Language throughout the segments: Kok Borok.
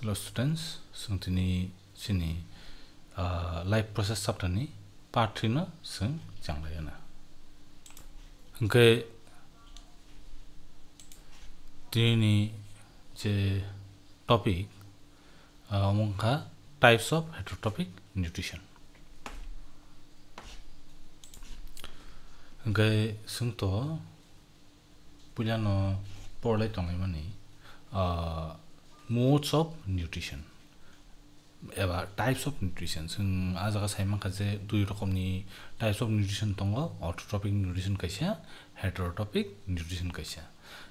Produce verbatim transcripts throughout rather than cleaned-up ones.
Hello students, chwng tini chini, ah, life process chapter ni part three no chwng chang lai na. Hwnkhe tini ni je topic, ah, omo wngkha types of heterotrophic nutrition. Hwnkhe chwng to puila no porlai tonglaimani, ah, modes of nutrition eba types of nutrition. Chwng ah jaga sai mankha je dui rokomni types of nutrition tongo, autotrophic nutrition kaisa, heterotrophic nutrition kaisa.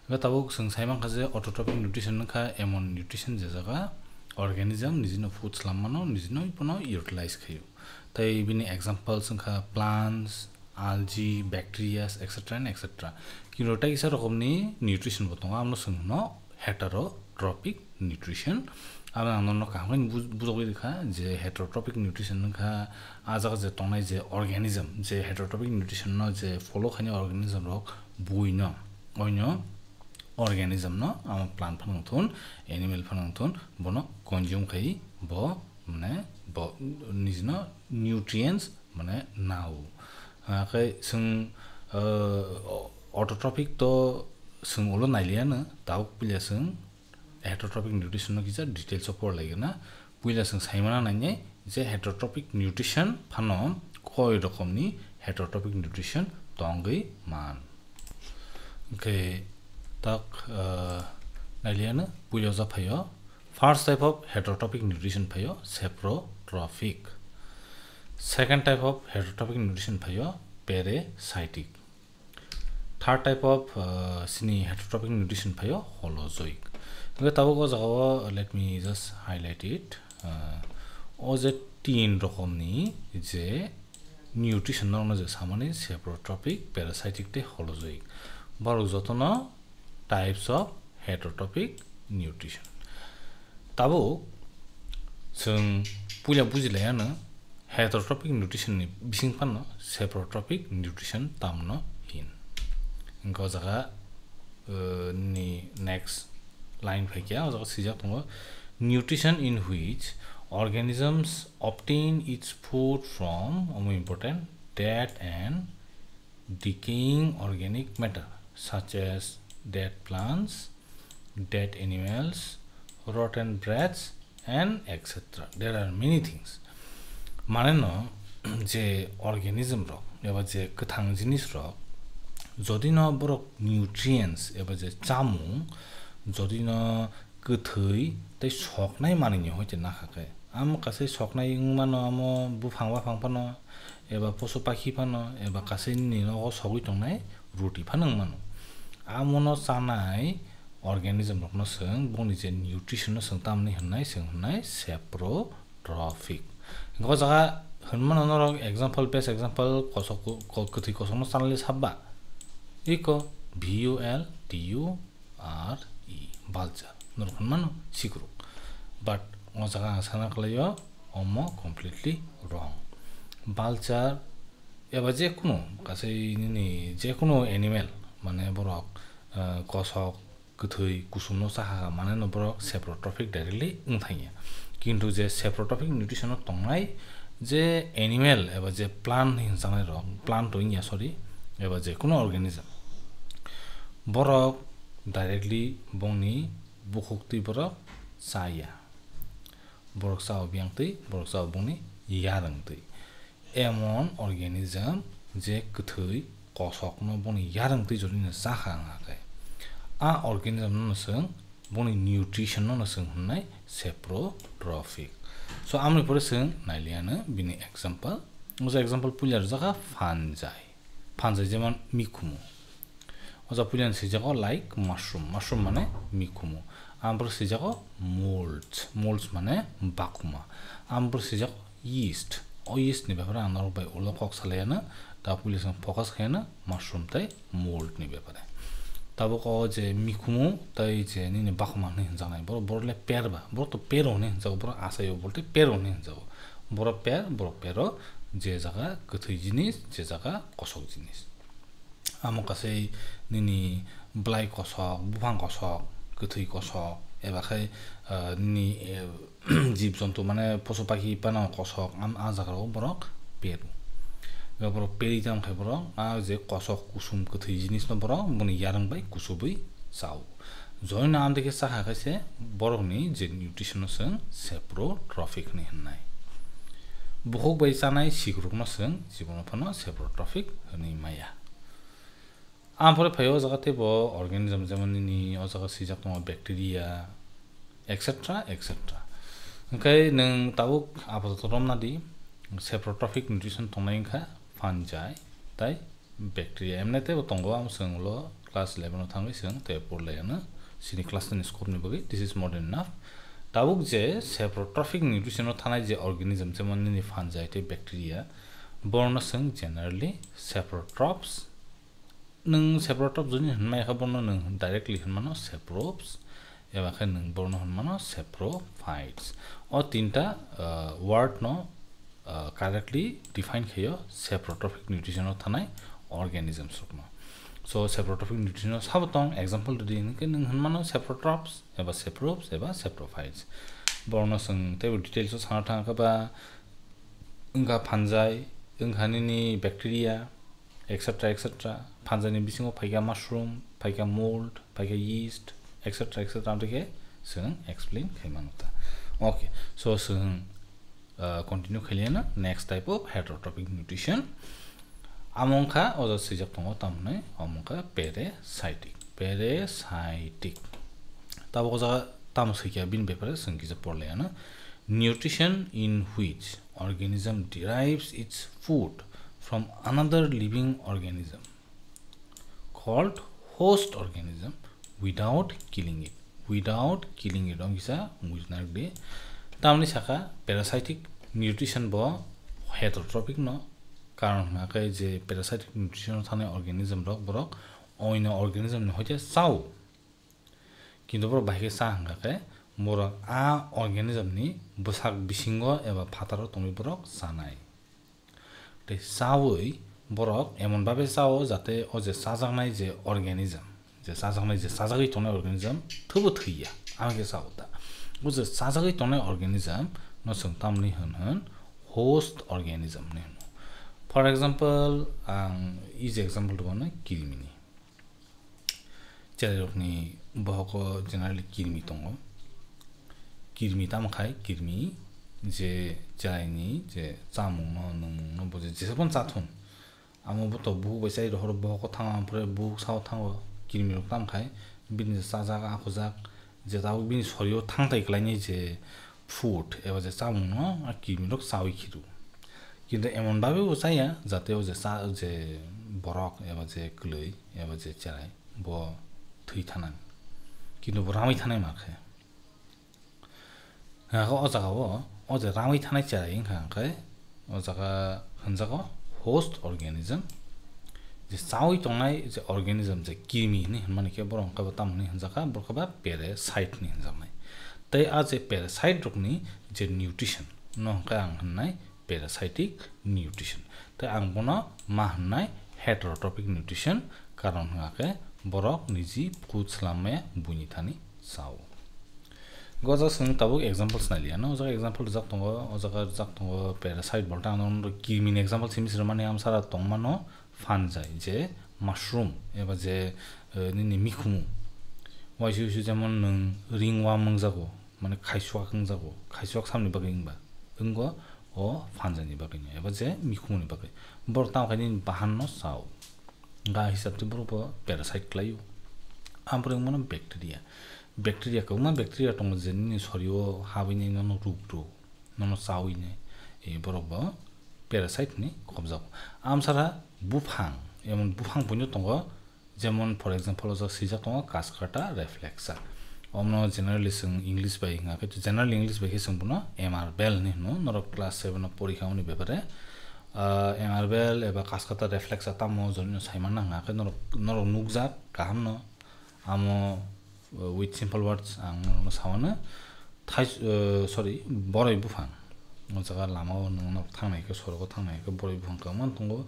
Eba tabuk chwng sai mankha je autotrophic nutrition wngkha emon nutrition je jaga organism nijino food swlam mano, nijino bono utilize khaio. Tai bini examples wngkha plants, algae, bacteria, et cetera and et cetera. Kintu tai kisa rokomni nutrition bo tongo, amno chwng hwno heterotrophic nutrition. Abo ang nono kaham khe bujogwi rwkha je heterotrophic nutrition wngkha ah jaga je tongnai je organism, je heterotrophic nutrition no je follow khainai organism rok buino, oino organism no, amo plant phano wngthun, animal phano wngthun, bono consume khai bo, mane, bo nijino nutrients, mane, nao. Hakhe chwng, uh, autotrophic to chwng ulo nailiyano, tabuk puila chwng heterotrophic nutrition no kisa details o porlaigwna. Puila chwng saimana nainai je heterotrophic nutrition phano koi rokomni heterotrophic nutrition tongwi man. Hwnkhe tak, uh, nailiyano puila ja phaio. First type of heterotrophic nutrition phaio saprotrophic. Second type of heterotrophic nutrition phaio parasitic. Third type of, uh, sini heterotrophic nutrition phaio holozoic. Hwnkhe tabuk o jagao let me just highlight it. Uh, o je tin rokomni je nutrition norokno je samani saprotrophic, parasitic tei holozoic. Borok jotono types of heterotrophic nutrition. Tabuk chwng puila bujilaiano heterotrophic nutrition ni bising phano saprotrophic nutrition tamno hin. Hwnkhe o jaga, uh, ni next line phaikha, o jaga swijak tongo, "Nutrition in which organisms obtain its food from," omo important, "dead and decaying organic matter, such as dead plants, dead animals, rotten breads, and et cetera. There are many things." Mane no, je organism rok, eba je kwthang jinis rok, jodi no borok nutrients, eba je chamung, jodi no kwthwi tei soknai manwi ni hoite nakha khe, amo kasai soknai wng mano, amo buphang baphang phano, eba posu pakhi phano, eba kasai nini nogo sogwi tongnai ruti phano wng mano. Amono chanai organism rokno chwng bongni je nutrition no chwng tamni hwnnai, chwng hwnnai saprotrophic. Hwnkhe o jaga hwn mano norok example, best example, kosok, ko-, kwthwi kosokno chanali sabba. Iko V U L T U R E, vulture. Norok hwn mano sikruk. But o jaga ang sana kwlaio, omo completely wrong. Vulture eba jekunu kasai nini jekunu animal, mane borok, eh, kosok, kwthwi, kusumno chakha, mane no borok saprotrophic directly wng thangya. Kintu je saprotrophic nutrition o tongnai je animal eba je plant hinwi hwnjaknai rok, plant to wngya, sorry, eba je kunu organism, borok directly bongni bukhuk twi borok chaya. Borok chao biyang twi, borok chao bongni yarwng twi. Emon organism je kwthwi kosokno boni yarwng twi jotino chakha wngkha khe, a organism no chwng boni nutrition no chwng hwnnai saprotrophic. So, amoni pore chwng nailiyano bini example. O jaga example puila rwjakha fungi. Fungi jemon mikhumu. O jaga puilano swijago like mushroom, mushroom mane mikhumu. Amborok swijago molds, molds mane bakhuma. Amborok swijago yeast. O yeast ni bepare ang norok bai ulo kok salaiano, ta puila chwng focus khaiyano mushroom tei mold ni bepare. Tabuk o je mikhumu tei je nini bakhuma hinwi hwnjaknai, borok, borok le per ba, borok to pero hinwi hwnjago, borok achaio bolte pero hinwi hwnjago. Borok per, borok pero, je jaga kwthwi jinis, je jaga kosok jinis. Amo kasai nini bwlai kosok, buphang kosok, kwthwi kosok, eba khai, ah, nini, eh, jib jontu mane posu pakhi phano kosok, am-, a jaga rok borok peru. Eba borok peri tamo khai borok a je kosok kusum kwthwi jinis no borok boni yarwng bai kusubui chao. Joino amtwi khe chakha khe se borokni je nutrition no chwng saprotrophic hinwi hwnnai. Bukhuk bai chanai sikruk no chwng jibono phano saprotrophic hinwi maya. Ampore phaio o jaga teibo organism, jemon nini o jaga swijak tongo bacteria, et cetera, et cetera. Hwnkhe nwng tabuk apatot romna di, saprotrophic nutrition tongnai wngkha fungi tai bacteria. Emne teibo tongo, amo chwng ulo class eleven o thangwi chwng tei porlai ano chini class ten scope ni bagwi, this is more than enough. Tabuk je saprotrophic nutrition o thanai je organism, jemon nini fungi tei bacteria, borno chwng generally saprotrophs. Nwng saprotrophs jodi hinmaya khe, bono nwng directly hinmano saprobes, eba khe nwng bono hinmano saprophytes. O tinta, ah, word no, ah, correctly define khaio saprotrophic nutrition o thanai organisms rokno. So, saprotrophic nutrition o sabo tong, example rwdi hwnkhe nwng hinmano saprotrophs, eba saprobes, eba saprophytes. Borokno chwng teibo details o sana thangkha ba, wngkha fungi, wngkha nini bacteria, et cetera, et cetera. Fungi ni bisingo phaikha mushroom, phaikha mold, phaikha yeast, et cetera, et cetera. Amtwi khe chwng explain khai mano ta. Okay, so chwng, uh, continue khailiya na next type of heterotrophic nutrition. Amo wngkha, o jaga swijak tongo, tamo hwnwi, omo wngkha parasitic, parasitic. Tabuk o jaga tamo swikha bini bepare chwng kisa porlai ano. Nutrition in which organism derives its food from another living organism called host organism without killing it. Without killing it, ong kisa bujna rwdi. Tamni saka parasitic nutrition bo heterotrophic no, karon hwnkha khe je parasitic nutrition o thanai organism rok, borok oino organism ni hoite chao. Kintu borok bahai khe cha hwnkha khe, borok a organism ni bwsak bisingo eba phataro tongwi borok chanai. Tei chawi borok emon babe chao jate o je chajaknai je organism, je chajaknai, je chajagwi tongnai organism thwibo thwiya, amo khe chao ta. O je chajagwi tongnai organism no chwng tamni hwn hwn host organism ni hwno. For example, ang easy example rwmano kirmini. Cherairokni bohoko generally kirmi tongo. Kirmi tamo khai, kirmi je cheraini je chamungno, nwngmungno bo je jesabon chathun. Amo bo to buhuk bai chai rohoro bohoko thango, ampore buhuk sao thango, kirmirok tamo khai, bini je chajak, akhujak, je tabuk bini sorio thangtai klainai je food eba je chamungno a kirmirok chawi khiru. Kintu emon babe bo chaya, jate o je cha-, je borok eba je kwlwi eba je cherai bo thwi thanang. Kintu bo ramwi thanai ma khe. Hwnkha khe o jaga o, o je ramwi thanai cherai wngkha hwnkhe, o jaga hwnjago host organism. Je chawi tongnai je organism, je kirmi hinwi hwnmani khe borok hwnkhe bo tamo hinwi hwnjakha, borok khe ba parasite hinwi hwnjaknai. Tei a je parasite rokni je nutrition no hwnkhe ang hwnnai parasitic nutrition. Tei ang bono ma hwnnai heterotrophic nutrition, karon hwnkha khe borok niji food swlammaya buini thani chao. Go jaga chwng tabuk examples nai liya no, o jaga example rijak tongo, o jaga rijak tongo parasite, bolte ang norok kirmini example simi srwmani amsara tongmano fungi, je mushroom eba je, eh, nini mikhumu. Waisa waisa jemon nwng ringworm wngjago, mane khaisuak wngjago, khaisuak samni bagwi wngba, wnggo o fungi ni bagwi no, eba je mikhumuni bagwi. Borok tamo khe nini bahan no chao. Ga hisab twi borok bo parasite khlaio. Ampore wngmano bacteria. Bacteria kwbangma bacteria tongo je nini sorio habwi nai nono ruk rw, nono chawi nai. E borok bo parasite ni khobjago. Amsara buphang, emon buphang buino tongo, jemon for example o jaga swijak tongo Cascata reflexa. Omno generally chwng English bai hwnga khe, generally English bai khe chwng bono M R bell hinwi hwno, norok class seven o porikha mani bepare. Ah, M R bell eba Cascata reflexa tamo joni no saimana hwnga khe norok, norok nukjak kaham no. Amo, uh, with simple words ang norokno sawano, thai-, uh, sorry, boroi buphang. O jaga lama o nwng norok thangnai khe, sorogo thangnai khe boroi buphang kwbangma tongo.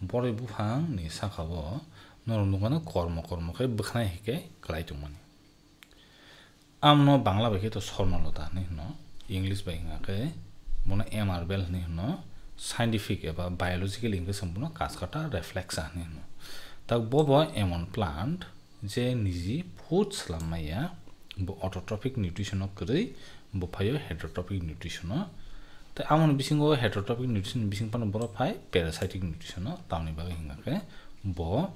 Boroi buphang ni saka o norok nukmano kormo kormo khe bwkhanai hai khe kwlai tongmani. Amno Bangla bai khe to Swarnalata hinwi hwno, English bai hwnkha khe bono M R bell hinwi hwno, scientific eba biological hwnkhe chwng bono Kaskata reflexa hinwi hwno. Tak bo bo emon plant je niji food swlam maya, bo autotrophic nutrition o kwrwi, bo phaio heterotrophic nutrition o. Tei amoni bisingo heterotrophic nutrition bising phano borok phai parasitic nutrition o, tamni bagwi hwnkha khe bo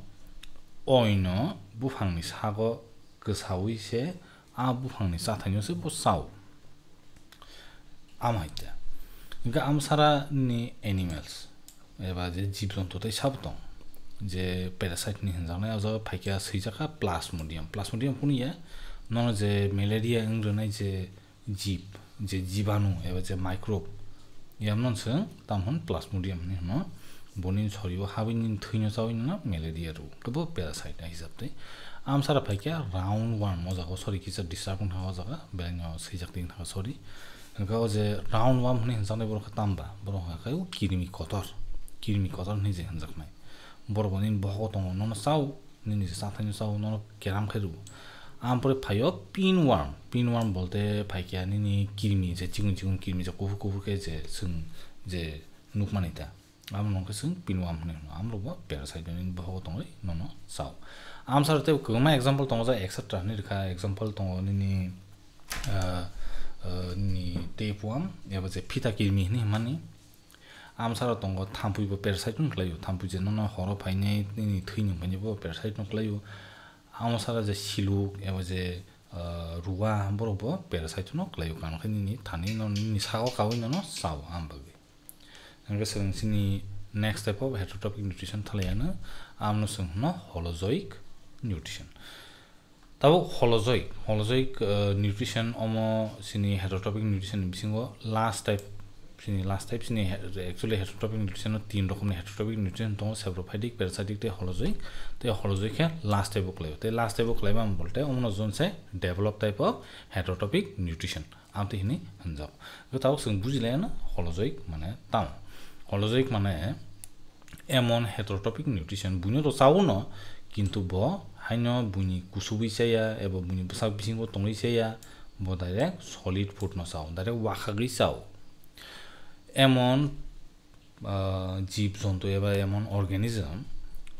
oino buphangni sago kwsaui se a buphangni chathaino se bo chao. Amhaita. Hwnkhe amsara ni animals eba je jib jontu tei sabo tong, je parasite ni hwnjaknai, o jaga phaikha swijak kha Plasmodium. Plasmodium kunu ya, nono je malaria wng rwnai je jib, je jibanu eba je microbe, yamno se tamhon Plasmodium hinwi hwno. Boni sorio habwi nini thwino chawi nino malaria rw, kebo parasite a hisab tei. Amsara phaikha round worm, o jaga sorry kisa disturb wng thangkha o jaga, belai no swijak twi thangkha sorry. Hwnkhe o je round worm hinwi hwnjaknai borok khe tamba, borok hwnkha khe o kirmi kotor, kirmi kotor hinwi je hwnjaknai. Borok bo nini bohogo tongo, nono chao, nini je chathaino chao, nono keram khe rw. Ampore phaio pinworm, pinworm bolte phaikha nini kirmi je chikon chikon kirmi je kuphur kuphur khe je chwng je nukmani ta. Amo nokhe chwng pinworm hinwi hwno. Amrok bo parasite nini bohogo tongwi nono chao. Amsara tei kwbangma example tongo, ja et cetera hinwi rwkha, example tongo nini, ah, ah, nini tapeworm eba je phita kirmi hinwi hwnmani. Amsara tongo thampui bo parasite no khlaio, thampui je nono horo phainai nini thwi nung phainai bo parasite no khlaio. Amsara je siluk eba je, ah, ruwa borok bo parasite no khlaio, kano khe nini thani no nini sago kaui nono chao am bagwi. Hwnkhe chwng chini next type of heterotrophic nutrition thalaiano, amno chwng hwno holozoic nutrition. Tabuk holozoic, holozoic, uh, nutrition omo chini heterotrophic nutrition ni bisingo last type, chini last type chini he-, actually heterotrophic nutrition o tin rokomni heterotrophic nutrition tongo, saprophytic, parasitic tei holozoic. Tei holozoic khe last type o khlaio. Tei last type o khlaiba bolte omono jwnse developed type of heterotrophic nutrition. Amtwi hinwi hwnjak. Tabuk chwng bujilaiyano holozoic mane tamo. Holozoic mane emon heterotrophic nutrition, buino to chaono, kintu bo haino buini kusubwi chaya eba buini bwsak bisingo tongwi chaya, bo direct solid food no chao, direct wakhagwi chao. Emon ah, jib jontu eba emon organism,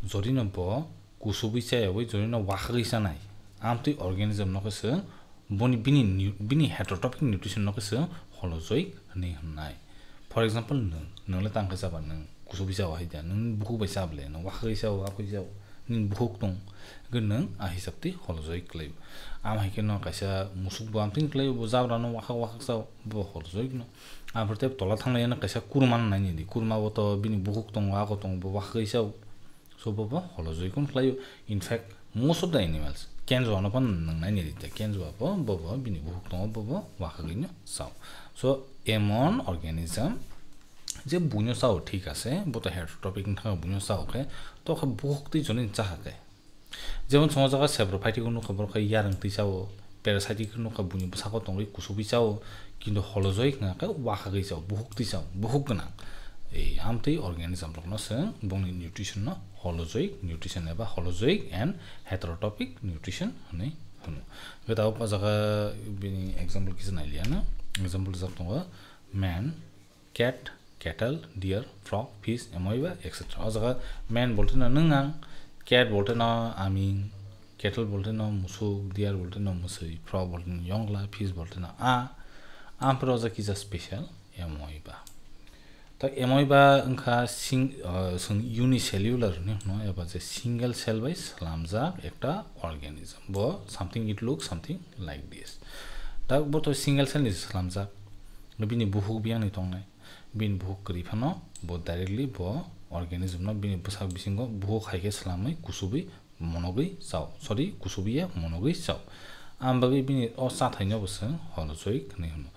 jorino bo kusubwi chayawi jorino wakhagwi chanai, amtwi organism no khe chwng boni bini nu-, bini heterotrophic nutrition no khe chwng holozoic hinwi hwnnai. For example, nwng, nwng le tang khe chaba, nwng kusubwi chawa hai da, nwng bukhuk bai chabole, nwng wakhagwi chao, akhoi chao, nini bukhuk tong, hwnkhe nwng a hisab twi holozoic khlaio. Am hai khe no kaisa musuk bo amtwini khlaio, bo jabra no wakhak wakhak chao, bo holozoic no. Aphuru tei tola thanglaiyano kaisa kurma no nainai di. Kurma bo to bini bukhuk tongo, ago tongo, bo wakhagwi chao. So bo bo holozoic no khlaio. In fact, most of the animals, kenjua no phano nwng nainai di, kenjua bo, bo bo bini bukhuk tongo, bo bo wakhagwi no chao. So emon organism je buino chao, thik ase, bo to heterotrophic wng thangkha, buino chao khe, to khe bukhuk twi joni chakha khe. Jemon chwng o jaga saprophytic nukha, borok khe yarwng twi chao, parasitic nukha, buini bwsako tongwi kusubwi chao, kintu holozoic wngkha khe wakhagwi chao, bukhuk twi chao, bukhuk gwnang. Ei amtwi organism rokno chwng bongni nutrition no holozoic nutrition eba holozoic and heterotrophic nutrition hinwi hwno. Hwnkhe tabuk o jaga bini example kisa nailiyano, example rijak tongo man, cat, cattle, deer, frog, fish, amoeba, et cetera. O jaga man bolte no nwng ang, cat bolte no aming, cattle bolte no musuk, deer bolte no mwswi, frog bolte no yongla, fish bolte no a. Ampore o jaga kisa special amoeba. Ta amoeba wngkha sing-, uh, sing-, unicellular hinwi hwno eba je single cell bai swlamjak ekta organism. Bo something, it looks something like this. Ta bo to single cell ni swlamjak. Bini bukhuk biyang ni tongnai. Bini bukhuk kwrwi phano bo directly bo organism no bini bwsak bisingo bukhuk hai khe swlamwi kusubwi monogwi chao, sorry, kusubwi ya monogwi chao. Am bagwi bini o chathaino bo chwng holozoic hinwi hwno.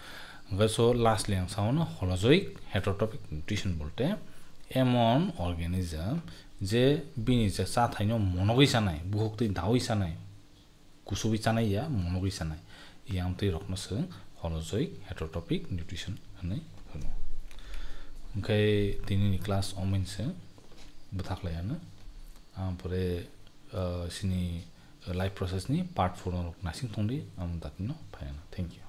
Hwnkhe so lastly ang sao no holozoic heterotrophic nutrition bolte emon organism je bini je chathaino monogwi chanai, bukhuk twi daui chanai, kusubwi chanai ya, monogwi chanai. Yang twi rokno chwng holozoic heterotrophic nutrition hinwi hwno. Hwnkhe tinini class omoin se bwthak laiano. Ampore, ah, sini life process ni part four no rok naising tongdi, ang datino phaiana. Thank you.